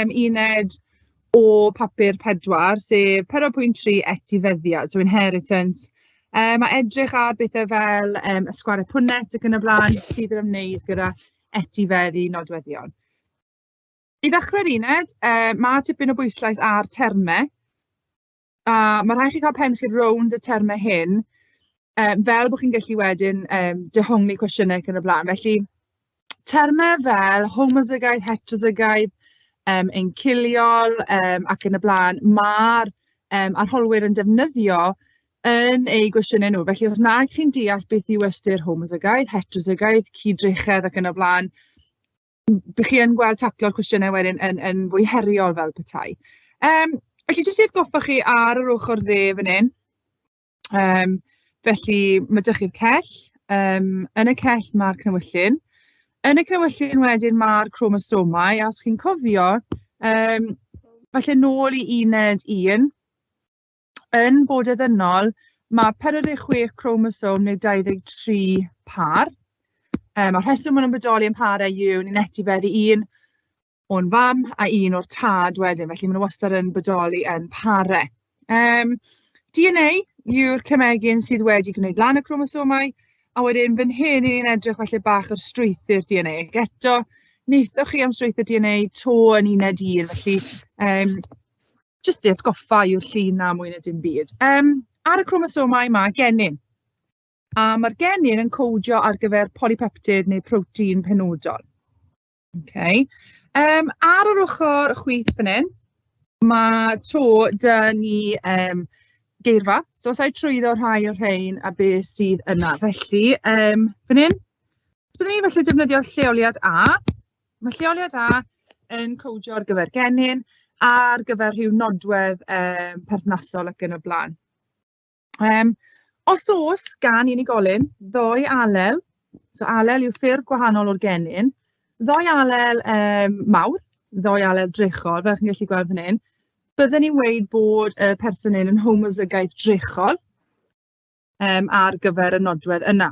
Uned o papur 4, sef 4.3 etifeddiad, so inheritance. A edrych ar bethau fel y sgwariau Punnett ac yn y blaen sydd yn ymwneud gyda etifeddu nodweddion. I ddechrau'r uned, ma' tipyn o bwyslais ar termau, a ma' rhaid chi cael pen chi rownd y termau hyn, fel bod chi'n gallu wedyn dehongli cwestiynau ac yn y blaen. Felly, termau fel homozygaidd, heterozygaidd, enciliol ac yn y blaen, ma'r arholwyr yn defnyddio yn eu gwestiynau nhw. Felly, os nag chi'n deall beth yw ystyr homozygaidd, heterozygaidd, cydrychedd ac yn y blaen, by chi yn gweld taclo'r cwestiynau wedyn yn fwy heriol fel petai. Felly, jyst i atgoffa chi ar yr ochr dde fan hyn, felly ma' 'da chi'r cell, yn y cell ma'r cnewyllyn. Yn y cnewyllyn wedyn ma'r cromosomau, a os chi'n cofio, falle nôl i uned 1, yn bod y ddynol, mae 46 cromosom neu 23 par. A'r rheswm maen nhw'n bodoli yn parau yw ni'n etifeddu un o'n fam a un o'r tad wedyn, felly maen nhw wastad yn bodoli yn parau. DNA yw'r cemegyn sydd wedi gwneud lan y cromosomau, a wedyn fan hyn 'y ni'n edrych falle bach ar strwythur DNA. Ac eto, wnaethoch chi am strwythur DNA 'to yn uned 1, felly jyst i atgoffa yw'r llun 'na mwy na dim byd. Ar y cromosomau mae genyn, a mae'r genyn yn codio ar gyfer polypeptid neu protein penodol. Okay. Ar yr ochr chwith fan hyn, mae to 'da ni geirfa. So os a i trwyddo rhai o'r rhain a beth sydd yna. Felly, fan hyn, byddwn ni falle defnyddio lleoliad A. Mae lleoliad A yn codio ar gyfer genyn, ar gyfer rhyw nodwedd perthnasol ac yn y blaen. Os oes gan unigolyn ddou alel, so alel yw ffurf gwahanol o'r genyn, ddou alel mawr, ddou alel drechol, fel chi'n gallu gweld fan hyn, bydden ni'n weud bod y person hyn yn homozygaidd drechol ar gyfer y nodwedd yna.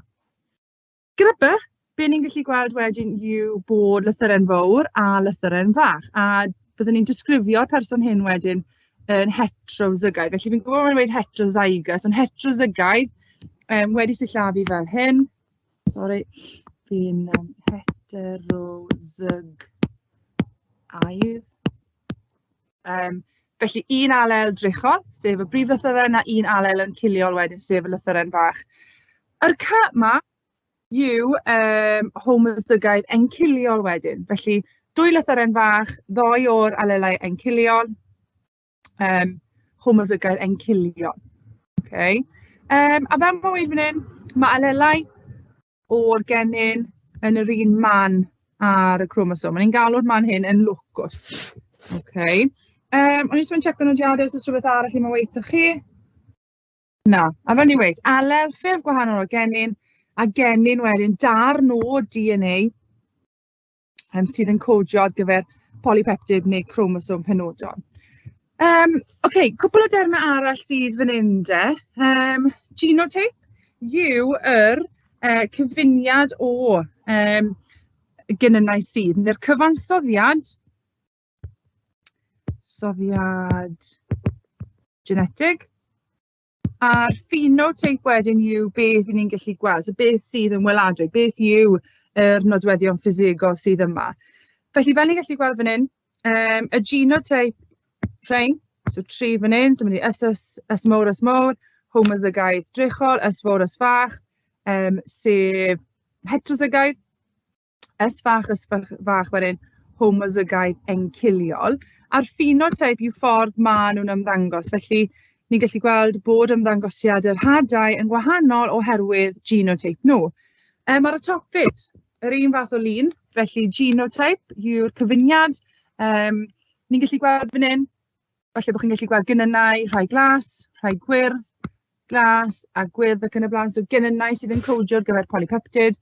Gyda B, be ni'n gallu gweld wedyn yw bod lythyren fawr a lythyren fach, a byddwn ni'n disgrifio'r person hyn wedyn yn heterozygaidd. Felly fi'n gwybod mae'n dweud heterozygous, ond heterozygaidd wedi sillafu fel hyn. Sori, fi'n heterozygaidd. Felly un alel drechol, sef y brif lythyren, a un alel yn ciliol wedyn, sef y lythyren fach. Yr C 'ma yw homozygaidd enciliol wedyn. Felly dwy lythyren fach, ddou o'r alelau enciliol, homozygaidd enciliol. Okay. A fel mae'n weud fan hyn, mae alelau o'r genyn yn yr un man ar y cromosom. Ni'n galw'r man hyn yn locus. Okay. O'n i jyst moyn checo nodiadau os oes rhywbeth arall i moyn weud 'tho chi. Na, a fel ni'n weud, alel, ffurf gwahanol o genyn, a genyn wedyn darn o DNA sydd yn codio ar gyfer polypeptid neu cromosom penodol. Ocê, cwpl o dermau arall sydd fan hyn de. Genotype yw yr cyfuniad o genynnau sydd, neu'r cyfansoddiad, soddiad genetig. A'r phenotype wedyn yw beth 'y ni'n gallu gweld, so beth sydd yn weladwy, beth yw yr nodweddion ffisegol sydd yma. Felly fel ni'n gallu gweld fan hyn, y genotype rhein, so 3 fan hyn, so mynd i S, S, S mowr, S mowr, homozygaidd drechol, S fowr, S fach, sef heterozygaidd, S fach, S fach, fach wedyn, homozygaidd enciliol. A'r phenotype yw ffordd maen nhw'n ymddangos. Felly, ni'n gallu gweld bod ymddangosiad yr hadau yn gwahanol oherwydd genotype nhw. Ar y top fyd, yr un fath o lun, felly genotype yw'r cyfuniad. Ni'n gallu gweld fan hyn, falle bod chi'n gallu gweld genynnau, rhai glas, rhai gwyrdd, glas a gwyrdd ac yn y blaen. So genynnau sydd yn codio ar gyfer polypeptid.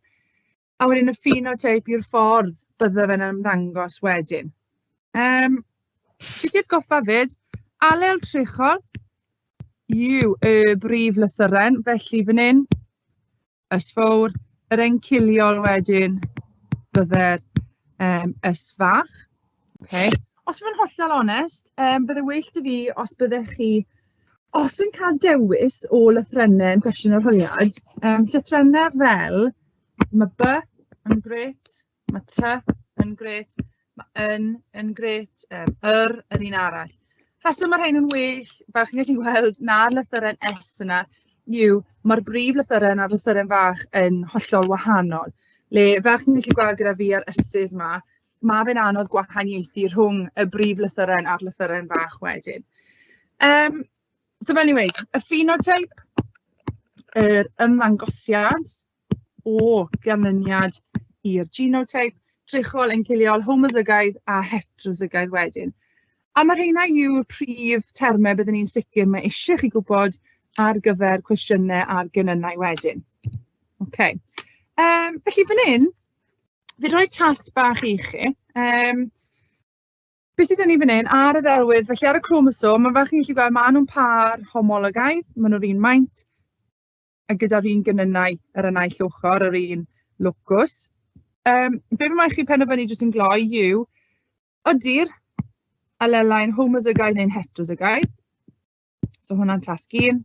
A wedyn y phenotype yw'r ffordd bydde fe'n ymddangos wedyn. Jyst i atgoffa 'fyd, alel trechol yw y brif lythyren, felly fan hyn, ys fawr, yr enciliol wedyn bydde'r ys fach. Okay. Os fi'n hollol onest, bydde well 'da fi os byddech chi, os yn cael dewis o lythrennau yn cwestiwn arholiad, llythrennau fel, mae B yn grêt, mae T yn grêt, mae N yn grêt, yr yn un arall. Rheswm mae rhain yn well, fel chi'n gallu gweld, na'r lythyren S yna, yw mae'r brif lythyren a'r lythyren fach yn hollol wahanol. Le, fel chi'n gallu gweld gyda fi a'r S's 'ma, ma' fe'n anodd gwahaniaethu rhwng y brif lythyren a'r lythyren fach wedyn. So fel ni'n weud, y phenotype, yr ymddangosiad o ganlyniad i'r genotype, drychol, enciliol, homozygaidd a heterozygaidd wedyn. A mae rheina yw'r prif termau byddwn ni'n sicr mae eisiau chi gwybod ar gyfer cwestiynau ar genynnau wedyn. Okay. Felly fan hyn, fi rhoi tasg bach i chi. Beth sydd 'da ni fan hyn ar y ddelwedd, felly ar y chromosom, mae fel chi'n gallu gweld, maen nhw'n pâr homologaidd, maen nhw'r un maint, a gyda'r un genynnau ar y naill ochr, yr un locus. Be fi moyn chi penderfynu jyst yn gloi yw, ydy'r alelau'n homozygaidd neu'n heterozygaidd? So hwnna'n tasg un.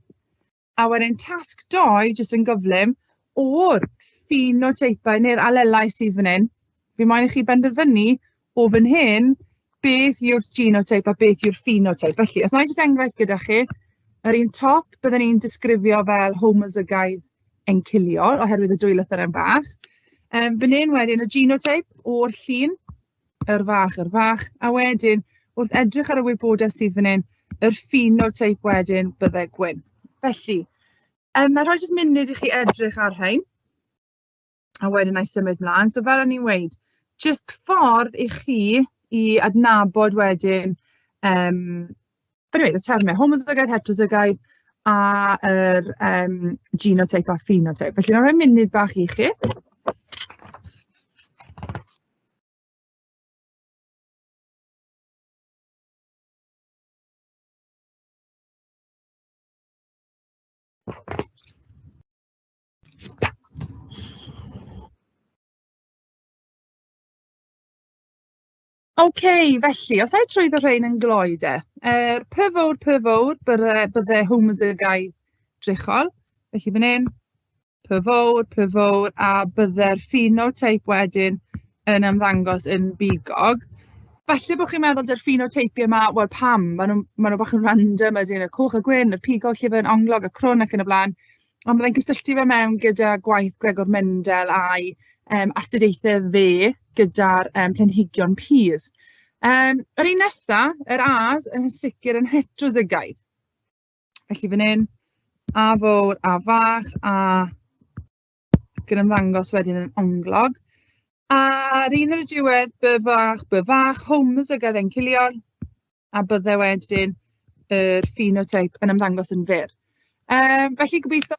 A wedyn tasg dou, jyst yn gyflym, o'r ffenoteipau neu'r alelau sydd fan hyn, fi moyn i chi benderfynu o fan hyn beth yw'r genotype a beth yw'r phenotype. Felly, os wna i jyst enghraifft gyda chi, yr un top byddwn ni'n disgrifio fel homozygaidd enciliol oherwydd y dwy lythyren bach. Fan hyn wedyn y genotype o'r llun, yr fach, yr fach, a wedyn wrth edrych ar y wybodaeth sydd fan hyn, yr phenotype wedyn bydde gwyn. Felly, na i rhoi jyst munud i chi edrych ar rhain, a wedyn na i symud mlaen. So fel o'n i'n weud, jyst ffordd i chi i adnabod wedyn, fel o'n i'n weud, y termau homozygaidd, heterozygaidd, a yr genotype a phenotype. Felly, na i rhoi munud bach i chi. OK, felly, os ai trwyddo rhein yn gloi de. P fawr, P fawr, bydde homozygaidd drychol. Felly fan hyn, P fawr, P fawr, a bydde'r phenotype wedyn yn ymddangos yn bigog. Falle bod chi'n meddwl 'da'r phenotypiau 'ma, wel pam? Maen nhw, maen nhw bach yn random ydyn, y coch a gwyn, y pigog, llyfn, onglog, y crwn ac yn y blaen. Ond byddai'n cysylltu fe mewn gyda gwaith Gregor Mendel a'i astudiaethau fe gyda'r planhigion peas. Yr un nesa, yr A's, yn sicr yn heterozygaidd. Felly fan hyn, A fawr, A fach, a ac yn ymddangos wedyn yn onglog. A'r un ar y diwedd, B fach, B fach, homozygaidd encilion, a bydde wedyn yr phenotype yn ymddangos yn fyr. Felly gobeithio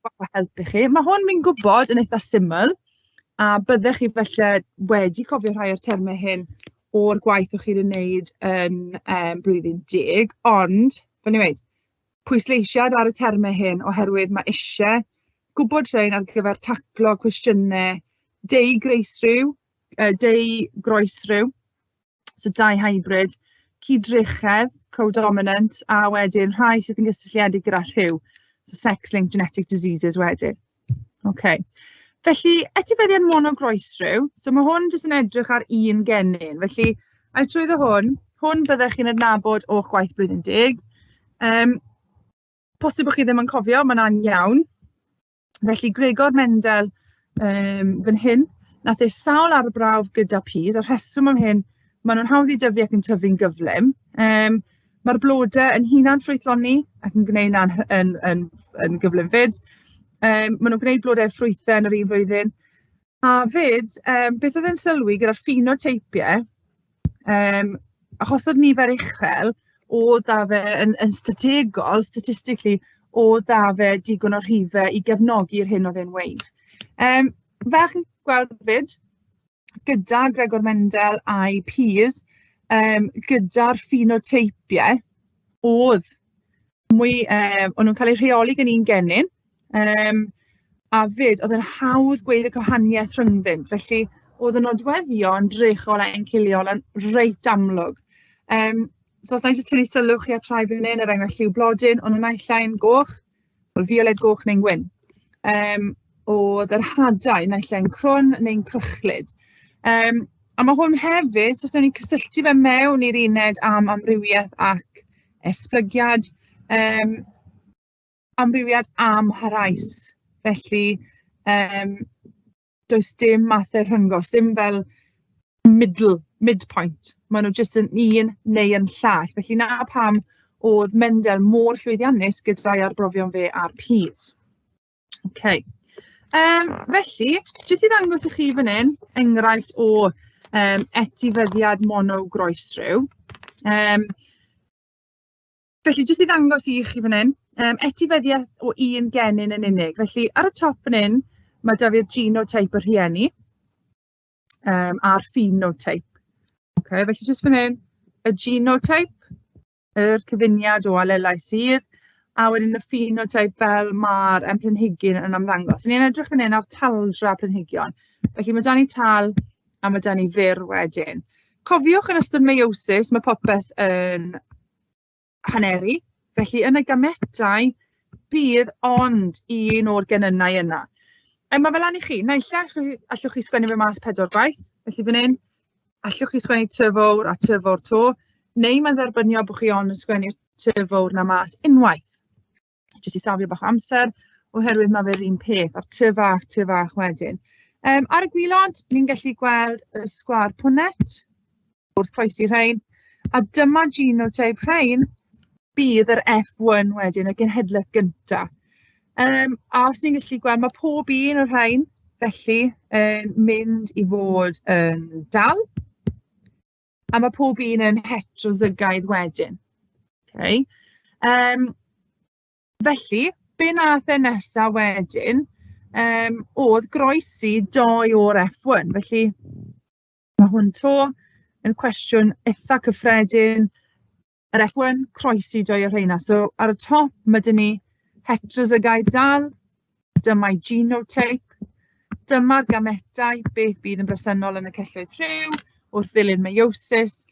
bach o help i chi. Mae hwn fi'n gwybod yn eitha syml, a byddech chi falle wedi cofio rhai o'r termau hyn o'r gwaith o'ch chi wedi wneud yn blwyddyn 10, ond, fel ni'n weud, pwysleisiad ar y termau hyn oherwydd mae isie gwybod rhein ar gyfer taclo cwestiynau deugroesryw, deugroesryw, so dihybrid, cydrychedd, co-dominant, a wedyn rhai sydd yn gysylltiedig gyda rhyw, so sex-linked genetic diseases wedyn. OK. Felly, etifeddiad monogroesryw, so mae hwn jyst yn edrych ar un genyn. Felly, a trwyddo hwn, hwn byddech chi'n adnabod o'ch gwaith blwyddyn 10. Posib bod chi ddim yn cofio, mae hwnna'n iawn. Felly Gregor Mendel fan hyn, nath e sawl arbrawf gyda peas, a'r rheswm am hyn, maen nhw'n hawdd i dyfu ac yn tyfu'n gyflym. Ma'r blodau yn hunan ffrwythloni ac yn gwneud 'na'n yn yn yn gyflym 'fyd. Maen nhw'n gwneud blodau ffrwythau yn yr un flwyddyn. A 'fyd, beth oedd e'n sylwi gyda'r ffenoteipiau, achos oedd nifer uchel, oedd 'da fe yn yn strategol, statistically, oedd 'da fe digon o rhifau i gefnogi'r hyn oedd e'n weud. Fel chi'n gweld 'fyd, gyda Gregor Mendel a'i peas, gyda'r ffenoteipiau, oedd mwy, o'n nhw'n cael eu rheoli gan un genyn, a 'fyd oedd e'n hawdd gweud y gwahaniaeth rhyngddynt. Felly oedd y nodweddion drychol a enciliol yn reit amlwg. So os na i jyst tynnu sylw chi at rhai fan hyn, er enghraifft lliw blodyn, o'n nhw naill ai'n goch, wel fioled goch neu'n gwyn. Oedd yr hadau naill ai'n crwn neu'n crychlyd. A mae hwn hefyd, so os wnawn ni cysylltu fe mewn i'r uned am amrywiaeth ac esblygiad, amrywiad amharaes. Felly does dim mathau rhyngos, dim fel middle, midpoint. Maen nhw jyst yn un neu yn llall. Felly 'na pam oedd Mendel mor llwyddiannus gyda'i arbrofion fe ar peas. OK. Felly, jyst i ddangos i chi fan hyn, enghraifft o etifeddiad monogroesryw. Felly, jyst i ddangos i chi fan hyn, etifeddiaeth o un genyn yn unig. Felly, ar y top fan hyn, mae 'da fi'r genotype y rhieni a'r phenotype. OK, felly jyst fan hyn, y genotype, yr cyfuniad o alelau sydd, a wedyn y phenotype fel ma'r planhigyn yn ymddangos. Ni'n edrych fan hyn ar taldra planhigion. Felly mae 'da ni tal a mae 'da ni fyr wedyn. Cofiwch yn ystod meiosis mae popeth yn haneru, felly yn y gametau bydd ond un o'r genynnau yna. A mae fel lan i chi, naill ai allwch chi sgwennu fe mas 4 gwaith, felly fan hyn, allwch chi sgwennu ty fawr a ty fawr to, neu mae'n dderbyniol bod chi ond yn sgwennu'r ty fawr na mas unwaith, jyst i safio bach o amser, oherwydd mae fe'r un peth, a'r ty fach wedyn. Ar y gwilod, ni'n gallu gweld y sgwâr Punnett wrth croesi rhain, a dyma genotype rhain bydd yr F1 wedyn, y genhedlaeth gynta. A os ni'n gallu gweld, mae pob un o'r rhain, felly, yn mynd i fod yn dal, a mae pob un yn heterozygaidd wedyn. Okay. Felly, be nath e nesa wedyn, oedd groesi dou o'r F1. Felly, mae hwn 'to yn cwestiwn eitha cyffredin. Yr F1, croesi dou o'r rheina. So, ar y top, mae 'da ni heterozygaidd dal, dyma'i genotype, dyma'r gametau, beth bydd yn bresennol yn y celloedd rhyw wrth ddilyn meiosis,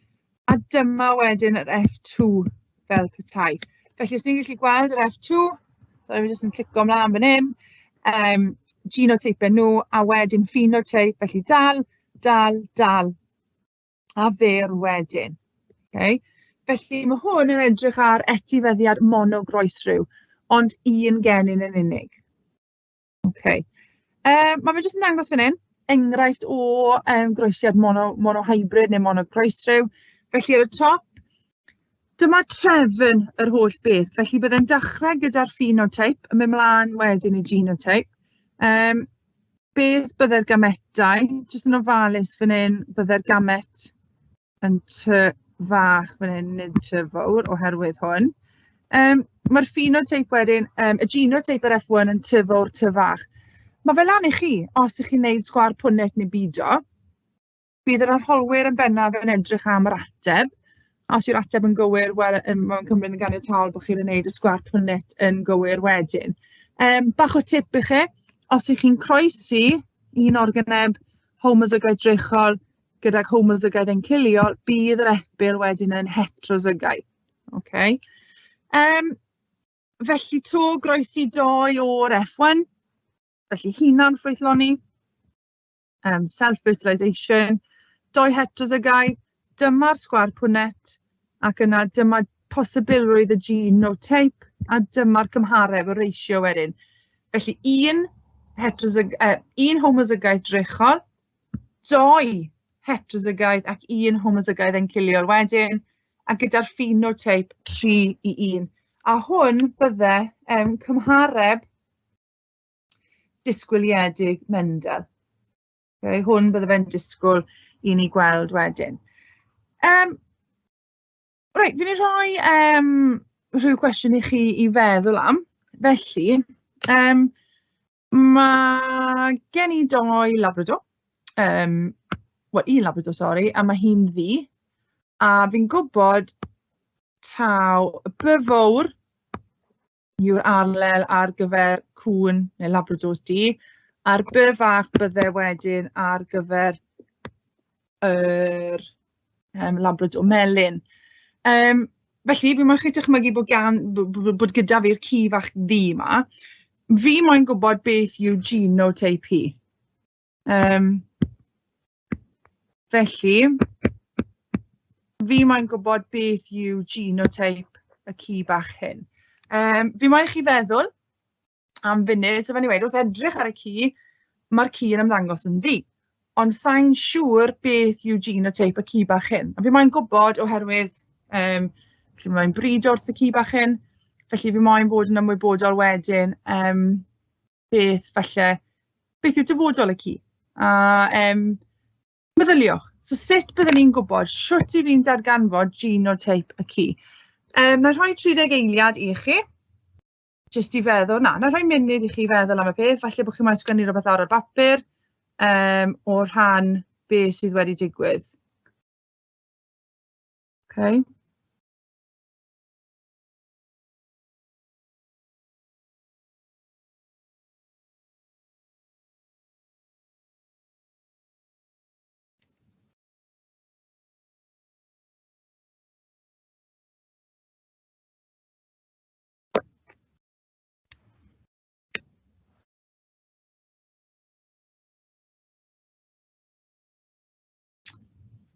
a dyma wedyn yr F2 fel petai. Felly, os ni'n gallu gweld yr F2, so fi jyst yn clico ymlaen fan hyn, genotype nhw, a wedyn phenotype, felly dal, dal, dal, a fer wedyn. Okay. Felly mae hwn yn edrych ar etifeddiad monogroesryw, ond un genyn yn unig. Okay. Mae fe jyst yn dangos fan hyn, enghraifft o groesiad monohybrid neu monogroesryw. Felly ar y top, dyma trefn yr holl beth. Felly byddai'n dechrau gyda'r phenotype, yn mynd mlaen wedyn i genotype. Beth byddai'r gametau? Jyst yn ofalus fan hyn, byddai'r gamet yn ty fach fan hyn, nid ty fawr, oherwydd hwn. Mae'r phenotype wedyn, y genotype yr F1 yn ty fawr, ty fach. Mae fe lan i chi, os ych chi'n gwneud sgwâr Punnett neu bido. Bydd yr arholwyr yn bennaf yn edrych am yr ateb. Os yw'r ateb yn gywir, wel, mae'n cymryd yn ganiataol bod chi'n gwneud y sgwâr Punnett yn gywir wedyn. Bach o tip i chi, os ych chi'n croesi un organeb homozygaidd drychol gydag homozygaidd enciliol, bydd yr epil wedyn yn heterozygaidd. Okay. Felly to groesi dou o'r F1, felly hunan ffrwythloni, self-fertilisation, dou heterozygaidd, dyma'r sgwâr Punnett, ac yna dyma posibilrwydd y genotype, a dyma'r cymhareb, y ratio wedyn. Felly un homozygaidd drychol, dou heterozygaidd ac un homozygaidd enciliol wedyn, a gyda'r phenotype 3 i 1. A hwn bydde cymhareb disgwyliedig Mendel. Okay, hwn bydde fe'n disgwyl i ni gweld wedyn. Reit, fi'n ei rhoi rhyw cwestiwn i chi i feddwl am. Felly, mae gen i dou Labrador. Wel, un Labrador, sori, a mae hi'n ddu. A fi'n gwybod taw y by fawr yw'r alel ar gyfer cŵn neu Labradors du, a'r by fach bydde wedyn ar gyfer yr Labrador melyn. Felly, fi moyn chi dychmygu bod, gan, bod gyda fi'r ci fach ddu 'ma. Fi moyn gwybod beth yw genotype hi. Felly, fi moyn gwybod beth yw genotype y ci bach hyn. Fi moyn i chi feddwl am funud, so fel ni'n weud, wrth edrych ar y ci, mae'r ci yn ymddangos yn ddu. Ond sa'n siŵr beth yw genotype y ci bach hyn. A fi moyn gwybod oherwydd felly mae'n brido wrth y ci bach hyn, felly fi moyn bod yn ymwybodol wedyn beth falle, beth yw dyfodol y ci. A meddyliwch, so sut byddwn ni'n gwybod shwt 'y ni'n darganfod genotype y ci? Wna i rhoi 30 eiliad i chi, jyst i feddwl, na, wna i rhoi munud i chi feddwl am y peth, falle bod chi moyn sgwennu rhywbeth ar y bapur o rhan be sydd wedi digwydd. Okay.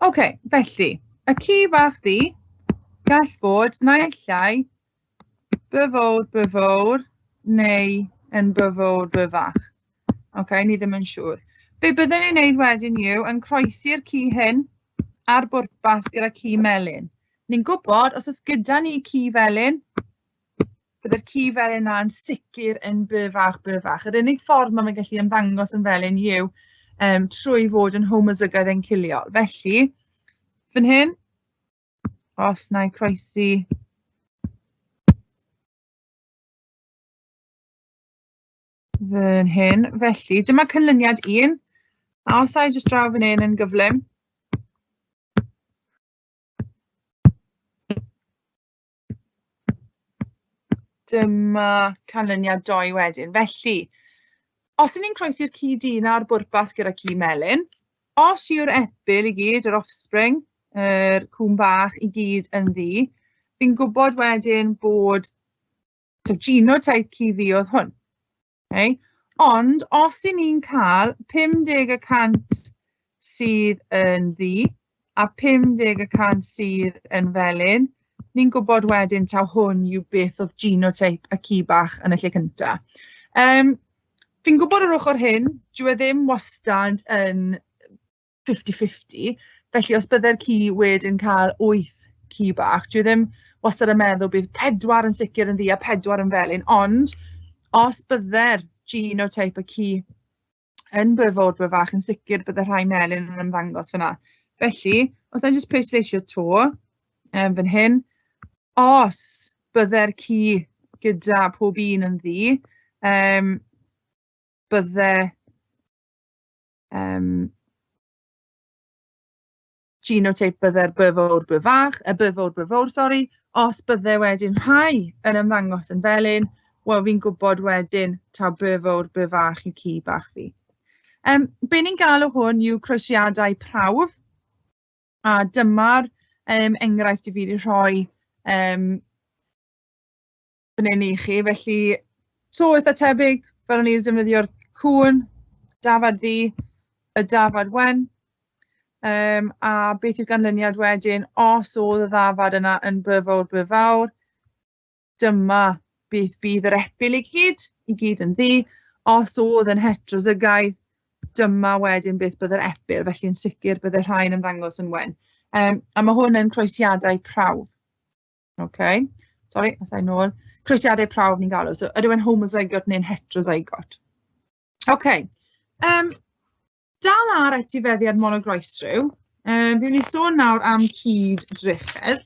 OK, felly, y ci bach ddu gall fod naill ai by fawr, by fawr, neu yn by fawr, by fach. OK, ni ddim yn siŵr. Be byddwn ni'n neud wedyn yw yn croesi'r ci hyn ar bwrpas gyda ci melyn. Ni'n gwybod os oes gyda ni ci felyn, bydde'r ci felyn 'na yn sicr yn by fach, by fach. Yr unig ffordd mae fe'n gallu ymddangos yn felyn yw trwy fod yn homozygaidd enciliol. Felly, fan hyn, os na i croesi fan hyn. Felly, dyma canlyniad un. A os a i jyst draw fan hyn yn gyflym, Dyma canlyniad doi wedyn. Felly, os 'y ni'n croesi'r ci du 'na ar bwrpas gyda ci melyn, os yw'r epil i gyd, yr offspring, yr cŵn bach i gyd yn ddu, fi'n gwybod wedyn bod so genotype ci fi oedd hwn. Okay? Ond os 'y ni'n cael 50% sydd yn ddu a 50% sydd yn felyn, ni'n gwybod wedyn taw hwn yw beth oedd genotype y ci bach yn y lle cynta. Fi'n gwybod o'r ochr hyn, dyw e ddim wastad yn 50-50, felly os bydde'r ci wedyn cael 8 ci bach, dwi ddim wastad yn meddwl bydd 4 yn sicr yn ddu a 4 yn felyn, ond os bydde'r genotype y ci yn by fawr by fach, yn sicr bydde rhai melyn yn ymddangos fan'na. Felly, os na i jyst pwysleisio 'to, fan hyn, os bydde'r ci gyda pob un yn ddu, bydde genotype bydde'r by fawr by fach, y by fawr by fawr, sori, os bydde wedyn rhai yn ymddangos yn felyn, wel fi'n gwybod wedyn taw by fawr by fach yw ci bach fi. Be ni'n galw hwn yw croesiadau prawf, a dyma'r enghraifft i fi wedi rhoi fan hyn i chi. Felly, to eitha tebyg, fel o'n i'n defnyddio'r cŵn, dafad ddu, y dafad wen. A beth yw'r ganlyniad wedyn? Os oedd y ddafad yna yn by fawr, by fawr, dyma beth bydd yr epil i gyd, i gyd yn ddu. Os oedd yn heterozygaidd, dyma wedyn beth byddai'r epil, felly yn sicr byddai rhai'n ymddangos yn wen. A mae hwn yn croesiadau prawf. OK, sori, os ai nôl. Croesiadau prawf ni'n galw. So ydyw e'n homozygote neu'n heterozygote? OK, dal ar etifeddiad monogroesryw, fi'n mynd i sôn nawr am cyd-drechedd,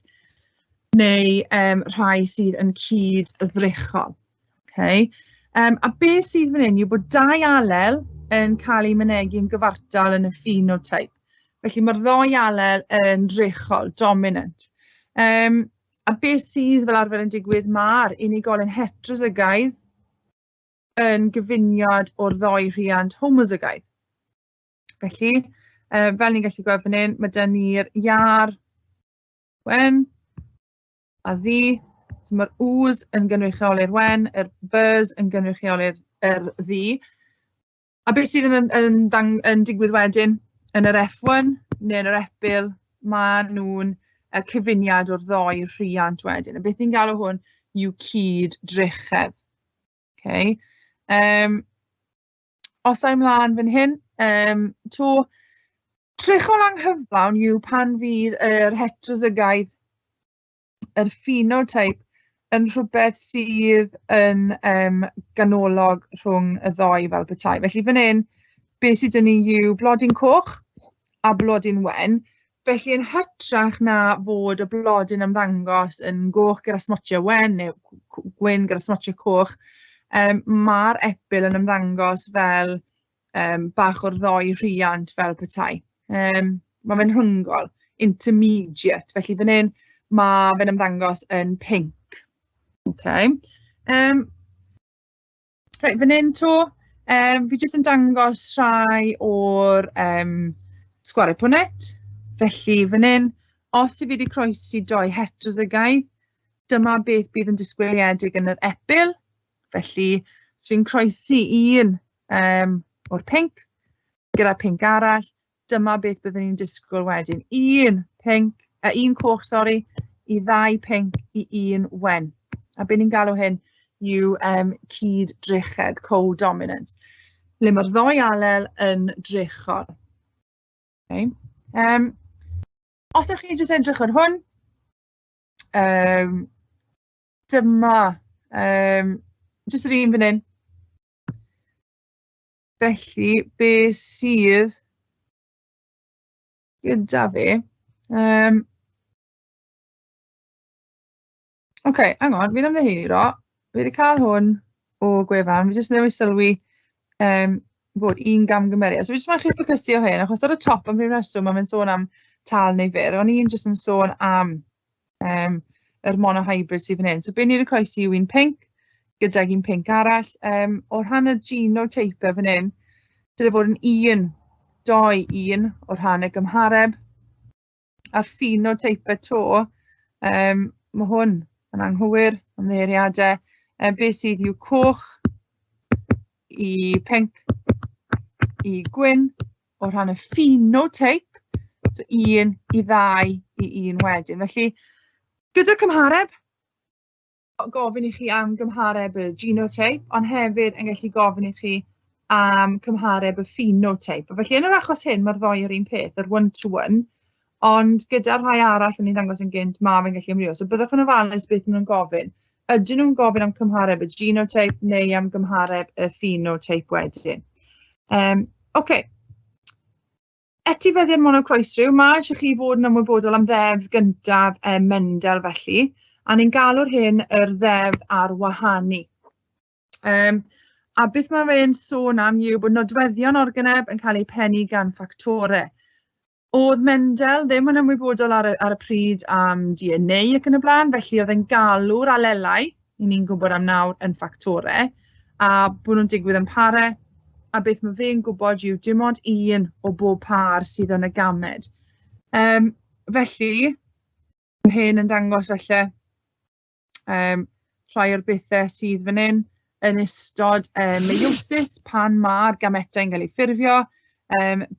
neu rhai sydd yn cyd-ddrychol. Okay. A beth sydd fan hyn yw bod dau alel yn cael eu mynegi'n gyfartal yn y phenotype. Felly mae'r ddou alel yn drechol, dominant. A beth sydd fel arfer yn digwydd, mae'r unigolyn heterozygaidd yn gyfuniad o'r ddou rhiant homozygaidd. Felly, fel ni'n gallu gweld fan hyn, mae 'da ni'r iâr wen a ddu. So mae'r O's yn gynrychioli'r wen, yr B's yn gynrychioli'r yr ddu. A beth sydd yn yn dang- yn digwydd wedyn yn yr F1 neu yn yr epil, maen nhw'n y cyfuniad o'r ddou rhiant wedyn. A beth ni'n galw hwn yw cyd-drechedd. Okay. Os a i mlaen fan hyn, to, trechol anghyflawn yw pan fydd yr heterozygaidd, yr phenotype, yn rhywbeth sydd yn ganolog rhwng y ddou fel petai. Felly fan hyn, beth sydd 'da ni yw blodyn coch a blodyn wen. Felly yn hytrach na fod y blodyn ymddangos yn goch gyda smotiau wen neu gwyn gyda smotiau coch, ma'r epil yn ymddangos fel bach o'r ddou rhiant fel petai. Ma' fe'n rhyngol, intermediate. Felly fan hyn ma' fe'n ymddangos yn pinc. Okay. Reit, fan hyn 'to, fi jyst yn dangos rhai o'r sgwariau Punnett. Felly fan hyn, os 'y fi 'di croesi dou heterozygaidd, dyma beth bydd yn disgwyliedig yn yr epil. Felly, os fi'n croesi un o'r pinc gyda pinc arall, dyma beth byddwn ni'n disgwyl wedyn. Un pinc, un coch, sori, i ddau pinc i un wen. A be ni'n galw hyn yw cyd-drechedd, co-dominance, le mae'r ddou alel yn drechol. Okay. Os ydych chi jyst edrych ar hwn, dyma, jyst yr un fan hyn. Felly, be sydd gyda fi? Oce, hang on, fi'n ymddiheuro. Fi wedi cael hwn o gwefan, fi jyst newydd sylwi bod un gamgymeriad. So fi jyst moyn chi ffocysu o hyn, achos ar y top am ryw reswm ma' fe'n sôn am tal neu fyr. O'n i'n jyst yn sôn am yr monohybrid sydd fan hyn. So be ni wedi croesi yw un pinc gydag un pinc arall. O rhan y genotype fan hyn, dyle fod yn 1, 2, 1 o rhan y gymhareb. A'r phenotype to, mae hwn yn anghywir, ymddiheuriadau. Beth sydd yw coch i pinc i gwyn o rhan y phenotype, so 1 i 2 i 1 wedyn. Felly, gyda cymhareb, gofyn i chi am gymhareb y genotype, ond hefyd yn gallu gofyn i chi am cymhareb y phenotype. Felly, yn yr achos hyn, mae'r ddou yr un peth, yr one-to-one, ond gyda'r rhai arall o'n i'n ddangos yn gynt, mae fe'n gallu amrywio. So byddwch yn ofalus beth maen nhw'n gofyn. Ydyn nhw'n gofyn am cymhareb y genotype neu am gymhareb y phenotype wedyn? Oce. Etifeddiad monocroesryw, mae eisiau chi fod yn ymwybodol am ddeddf gyntaf Mendel felly, a ni'n galw'r hyn yr ddeddf ar wahanu. A beth mae fe'n sôn am yw bod nodweddion organeb yn cael eu pennu gan ffactorau. Oedd Mendel ddim yn ymwybodol ar y ar y pryd am DNA ac yn y blaen, felly oedd e'n galw'r alelau, 'y ni'n gwybod am nawr, yn ffactorau, a bod nhw'n digwydd yn parau, a beth mae fe'n gwybod yw dim ond un o bob par sydd yn y gamed. Felly, mae hyn yn dangos falle rhai o'r bethe sydd fan hyn yn ystod meiosis, pan ma'r gametau'n cael eu ffurfio,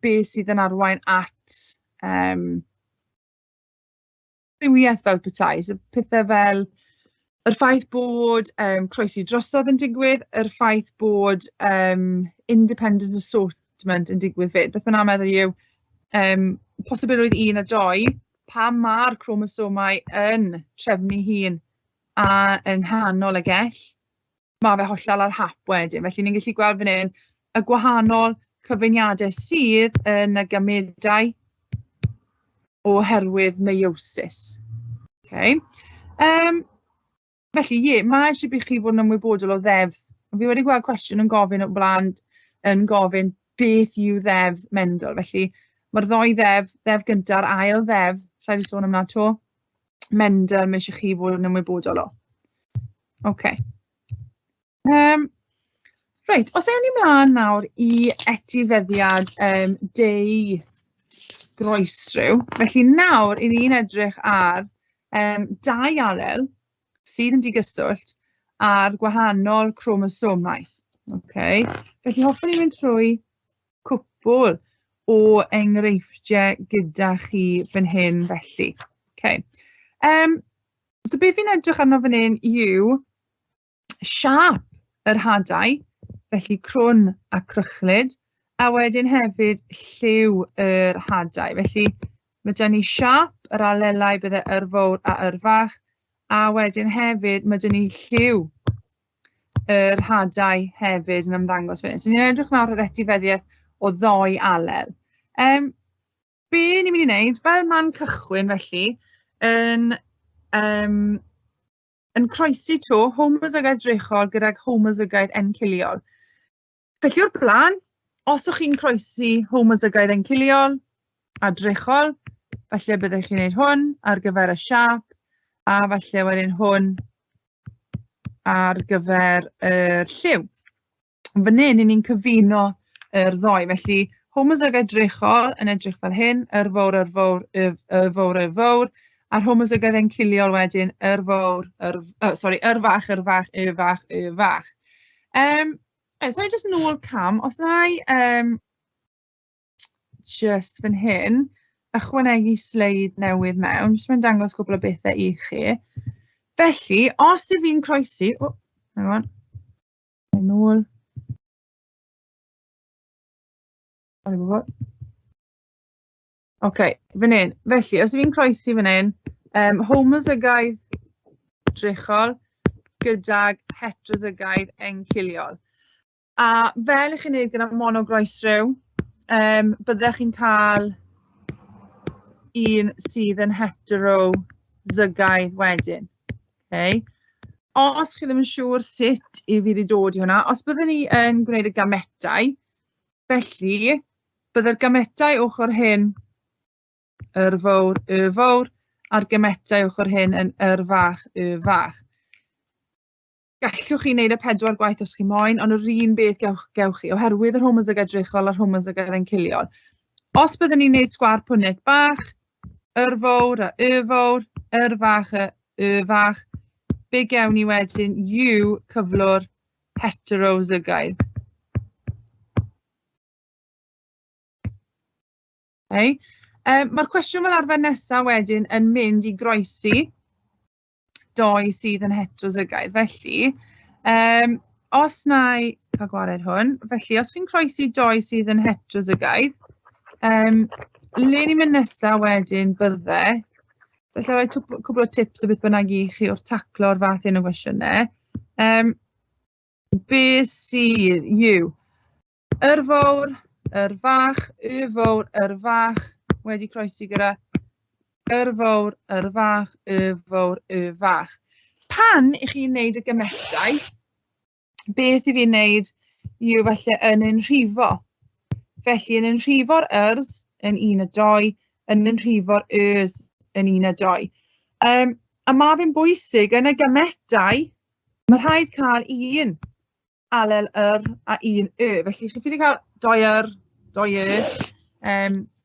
be sydd yn arwain at rhywiaeth fel petai. So pethe fel yr ffaith bod croesi drosodd yn digwydd, yr ffaith bod independent assortment yn digwydd 'fyd. Beth bynnag meddwl yw posibilrwydd un a dou, pan ma'r cromosomau yn trefnu hun a yng nghanol y gell, ma' fe hollol ar hap wedyn. Felly ni'n gallu gweld fan hyn y gwahanol cyfuniadau sydd yn y gamedau oherwydd meiosis. Okay. Felly ie, mae eisiau i chi fod yn ymwybodol o ddeddf. Fi wedi gweld cwestiwn yn gofyn o blaen, yn gofyn beth yw ddeddf Mendel. Felly mae'r ddou ddeddf, ddeddf gyntaf a'r ail ddeddf, sa i 'di sôn am 'na 'to, Mendel, mae eisiau chi fod yn ymwybodol o. OK. Reit, os ewn ni mlaen nawr i etifeddiad deu groesryw. Felly nawr, 'y ni'n edrych ar dau alel sydd yn digyswllt ar gwahanol cromosomau. Okay. Felly hoffwn i fynd trwy cwpl o enghreifftiau gyda chi fan hyn felly. Okay. So beth fi'n edrych arno fan hyn yw siâp yr hadau, felly crwn a crychlyd, a wedyn hefyd lliw yr hadau. Felly mae 'da ni siâp yr alelau, bydde yr fowr a yr fach, a wedyn hefyd mae 'da ni lliw yr hadau hefyd yn ymddangos fan hyn. So ni'n edrych nawr ar etifeddiaeth o ddou alel. Be ni'n mynd i wneud, fel man cychwyn felly, yn yn croesi 'to homozygaeth drechol gydag homozygaeth enciliol. Felly o'r blaen, os o'ch chi'n croesi homozygaeth enciliol a drechol, falle byddech chi'n gwneud hwn ar gyfer y siâp, a falle wedyn hwn ar gyfer yr lliw. Fan hyn, 'y ni'n cyfuno yr ddou. Felly, homozygaeth drechol yn edrych fel hyn, yr fowr, yr fowr, y y fowr, y fowr, a'r homozygaeth enciliol wedyn, yr fowr, yr sori, yr fach, yr fach, y fach, y fach. Reit, so i jyst nôl cam, os wna i jyst fan hyn, ychwanegu sleid newydd mewn, jyst mae'n dangos cwpl o bethau i chi. Felly, os yw fi'n croesi, o, hang on, yn ôl. Sorry, bobl. OK, fan hyn. Felly, os fi'n croesi fan hyn, homozygaeth drechol gydag heterozygaeth enciliol. A fel y'ch chi'n wneud gyda monogroesryw, byddech chi'n cael un sydd yn heterozygaidd wedyn. Okay. Os chi ddim yn siŵr sut i fi wedi dod i hwnna, os byddwn ni yn gwneud y gametau, felly byddai'r gametau ochr hyn yr fawr, y fawr, a'r gametau ochr hyn yn yr fach, y fach. Gallwch chi wneud y pedwar gwaith os chi moyn, ond yr un beth gewch, gewch chi, oherwydd yr homozygau drechol a'r homozygau enciliol. Os byddwn ni'n gwneud sgwâr pwnet bach, yr fawr a y fawr, yr fach a y fach, be gewn ni wedyn yw cyflwr heterozygaidd. Okay. Mae'r cwestiwn fel arfer nesaf wedyn yn mynd i groesi doi sydd yn heterozygaidd. Felly, os wna i cael gwared hwn, felly os chi'n croesi doi sydd yn heterozygaidd, le ni'n mynd nesaf wedyn bydde, so allai roi cwpl o tips o beth bynnag i chi wrth taclo'r fath hyn o gwestiynau. Be sydd yw yr fawr, yr fach, y fawr, yr fach, wedi croesi gyda yr fawr, yr fach, y fawr, y fach. Pan i chi'n wneud y gymetau, beth i fi'n wneud yw falle yn unrhifo. Felly yn unrhifo'r yrs yn 1 a 2, yn unrhifo'r ys yn 1 a 2. A ma' fe'n bwysig yn y gametau, mae rhaid cael un alel yr a un y. Felly chi'n ffili cael doi yr, doi y.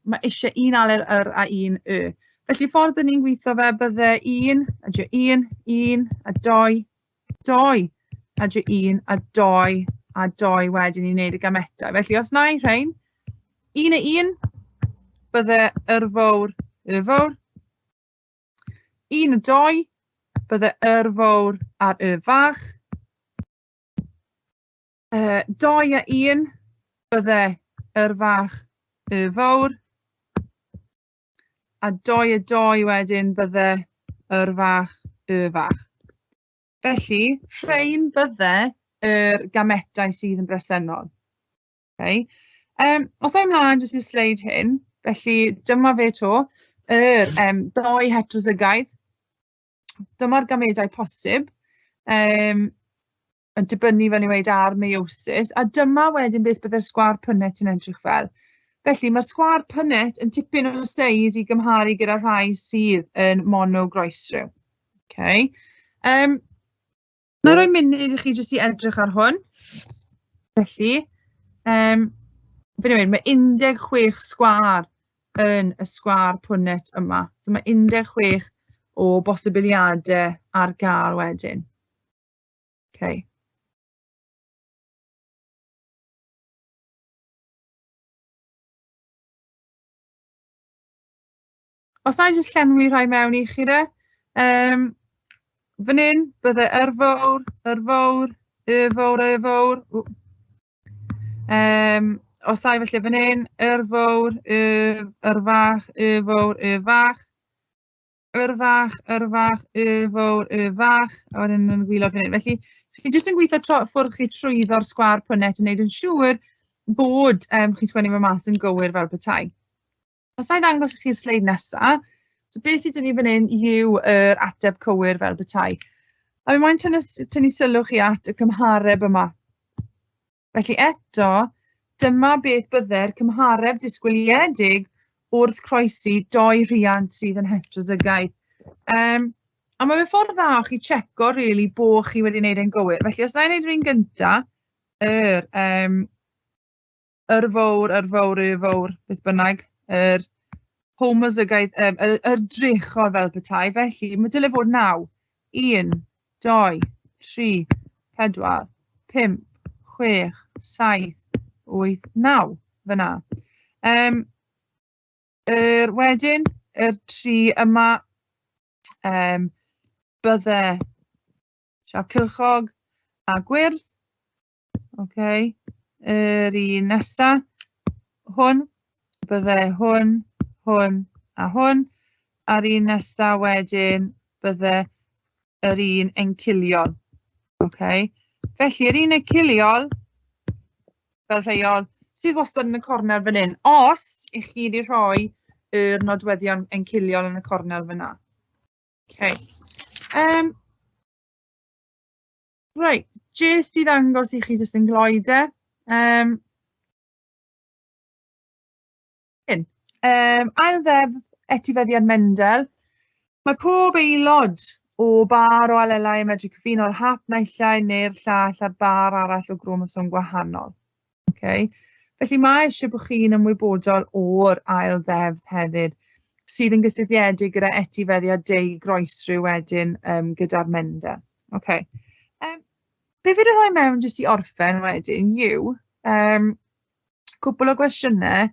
Mae eisiau un alel yr a un y. Felly ffordd dyn ni'n gweithio fe bydde un, a dio un, un, a doi, doi, a dio un, a doi, a doi wedyn i wneud y gametau. Felly os na i rhain, un a un, bydde yr fawr, y fawr. Un a doi, bydde yr fawr a'r y fach. Doi a un, bydde yr fach, y fawr. A doi a doi wedyn bydde yr fach, y fach. Felly, rhain bydde yr gametau sydd yn bresennol. Okay. Os ai ymlaen jyst i'r sleid hyn, felly dyma fe 'to, yr ddoi heterozygaidd. Dyma'r gamedau posib, yn dibynnu, fel ni'n weud, ar meiosis. A dyma wedyn beth bydde'r sgwâr Punnett yn edrych fel. Felly, mae'r sgwâr Punnett yn tipyn o seis i gymharu gyda rhai sydd yn monogroesryw. Okay. Na i roi munud i chi jyst i edrych ar hwn. Felly, fi'n dweud, mae 16 sgwâr yn y sgwâr Punnett yma. So mae 16 o bosibiliadau ar gael wedyn. Okay. Os na i jyst llenwi rhai mewn i chi de. Fan hyn, bydde yr fowr, yr fowr, y fowr, y fowr. Os ai felly fan hyn, yr fowr, y, yr fach, y fowr, y fach. Yr fach, yr fach, y fowr, y fach. A wedyn yn gwylod fan hyn. Felly, chi jyst yn gweithio tro, ffwrdd chi trwyddo'r sgwâr Punnett yn neud yn siŵr bod chi'n sgwennu fe mas yn gywir fel petai. Os na i ddangos i chi'r sleid nesa, so beth sydd 'da ni fan hyn yw yr ateb cywir fel petai. A fi moyn tynnu, tynnu sylw chi at y cymhareb yma. Felly eto, dyma beth bydde'r cymhareb disgwyliedig wrth croesi doi rhiant sydd yn heterozygaidd. A mae fe ffordd dda o chi checo really bo' chi wedi wneud e'n gywir. Felly os na i wneud yr un gynta, yr yr fowr, yr fowr, y fowr, beth bynnag, yr homozygaidd, yr, yr drechol fel petai. Felly, mae dyle fod 9. 1, 2, 3, 4, 5, 6, 7, 8, 9. Fyna. Yr wedyn, yr tri yma, bydde siap cylchog a gwyrdd. Oce, yr un nesa, hwn, bydde hwn, hwn a hwn. A'r un nesa wedyn bydde yr un enciliol. Oce, felly yr un enciliol, fel rheol, sydd wastad yn y cornel fan hyn, os i chi wedi rhoi yr nodweddion enciliol yn y cornel fan'na. Oce. Reit, jyst i ddangos i chi jyst yn gloi de. Hyn. Ail ddeddf etifeddiad Mendel. Mae pob aelod o bar o alelau yn medru cyfuno'r hap naill ai neu'r llall ar bar arall o gromosom gwahanol. Okay. Felly mae eisiau bod chi'n ymwybodol o'r ail ddeddf hefyd, sydd yn gysylltiedig gyda etifeddiad deugroesryw wedyn gyda'r Mendel. Okay. Be fi wedi rhoi mewn jyst i orffen wedyn yw cwpl o gwestiynau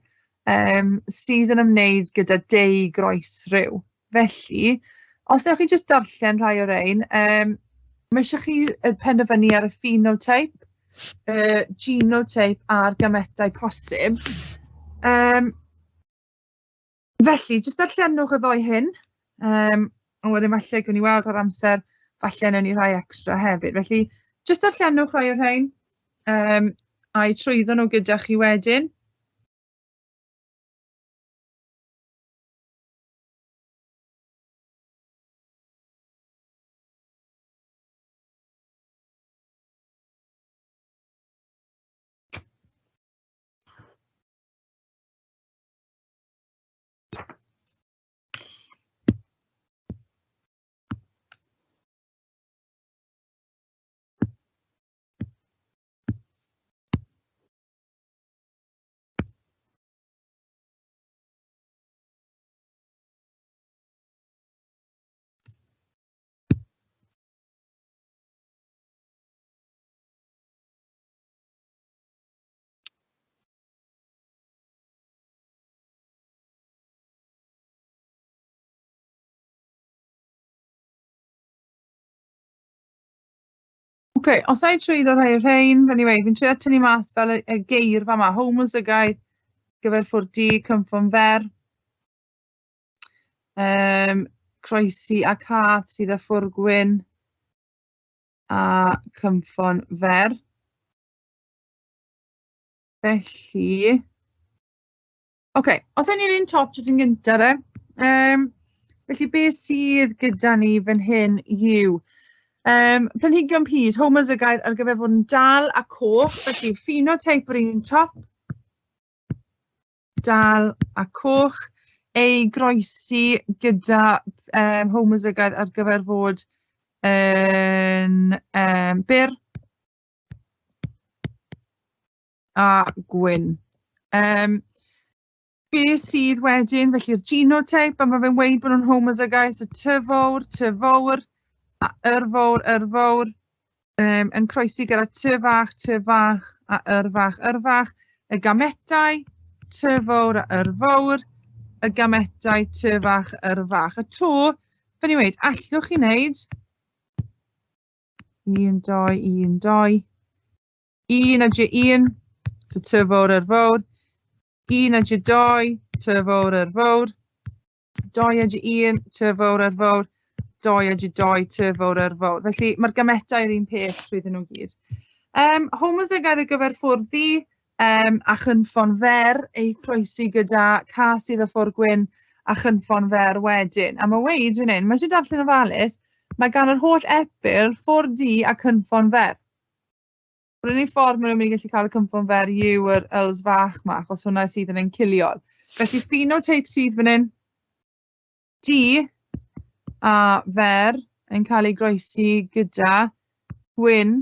sydd yn ymwneud gyda deugroesryw. Felly, os wnewch chi jyst darllen rhai o'r rhain, mae eisiau chi penderfynu ar y phenotype, y genotype a'r gametau posib. Felly, jyst darllenwch y ddoi hyn, a wedyn falle gewn ni weld ar amser, falle wnawn ni rhai extra hefyd. Felly, jyst darllenwch rhai o'r rhain, a'u trwyddo nhw gyda chi wedyn. Oce, os a i trwyddo rhai o'r rhain, anyway, fi'n trio tynnu mas fel y geirfa 'ma, homozygaeth, gyfer ffwrdd du, cynffon fer. Croesi a cath sydd â ffwrdd gwyn a cynffon fer. Felly, oce, os ewn ni'r un top jyst yn gynta de. Felly beth sydd gyda ni fan hyn yw planhigion peas, homozygaeth ar gyfer fod yn dal a coch, felly phenotype yr un top, dal a coch, ei groesi gyda homozygaeth ar gyfer fod yn byr a gwyn. Be sydd wedyn, felly'r genotype, a ma' fe'n weud bod nhw'n homozygous, so T fowr, T fowr, a R fowr, R fowr, yn croesi gyda T fach, T fach, a R fach, R fach. Y gametau, T fowr a R fowr, y gametau T fach, R fach. A to, fel ni'n weud, allwch chi wneud 1, 2, 1, 2, 1 a J 1, so T fowr, R fowr, 1 a J 2, T fowr, R fowr, 2 a J 1, T fowr, R fowr, 2 a J 2, T fowr, R fowr. Felly mae'r gametau yr un peth trwyddyn nhw gyd. Homozygaidd ar gyfer ffwrdd ddu a chynffon fer ei croesi gyda cas sydd â ffwrdd gwyn a chynffon fer wedyn. A mae weud fan hyn, mae eisiau darllen ofalus, mae gan yr holl epil ffwrdd du a cynffon fer. Yr unig ffordd maen nhw'n mynd i gallu cael y cynffon fer yw yr yls fach 'ma, achos hwnna sydd yn enciliol. Felly phenotype sydd fan hyn, D a fer yn cael ei groesi gyda gwyn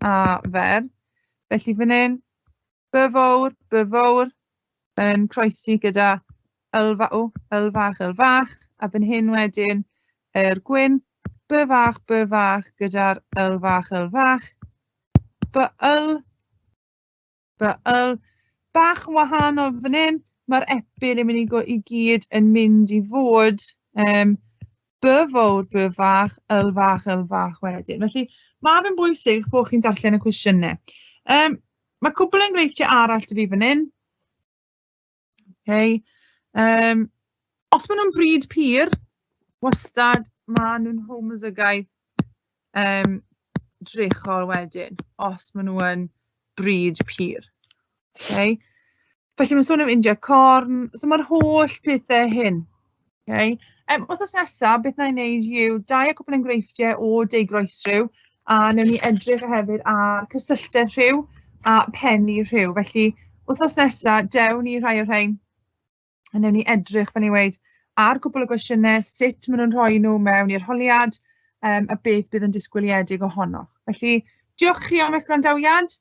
a fer. Felly fan hyn, B fowr, B fowr yn croesi gyda L fa- o, L fach, L fach, a fan hyn wedyn yr gwyn, B fach, B fach gyda'r L fach, L fach, B L, B L, bach yn wahanol fan hyn, mae'r epil yn mynd i i gyd yn mynd i fod B fowr, B fach, L fach, L fach wedyn. Felly mae fe'n bwysig bod chi'n darllen y cwestiynau. Mae cwpl enghreifftiau arall 'da fi fan hyn. Okay. Os maen nhw'n brid pur, wastad maen nhw'n homozygaidd drechol wedyn, os maen nhw yn brid pur. Okay. Felly mae'n sôn am India corn, so mae'r holl pethau hyn. Okay. Wythnos nesaf, beth wna i wneud yw dau o cwpl enghreifftiau o deugroesrhyw, a wnawn ni edrych hefyd ar cysylltedd rhyw a pennu rhyw. Felly, wythnos nesaf, dewn ni rhai o'r rhain, a wnawn ni edrych, fel ni'n weud, ar cwpl o gwestiynau, sut maen nhw'n rhoi nhw mewn i'r holiad, a beth bydd yn disgwyliedig ohono. Felly, diolch chi am eich gwrandawiad.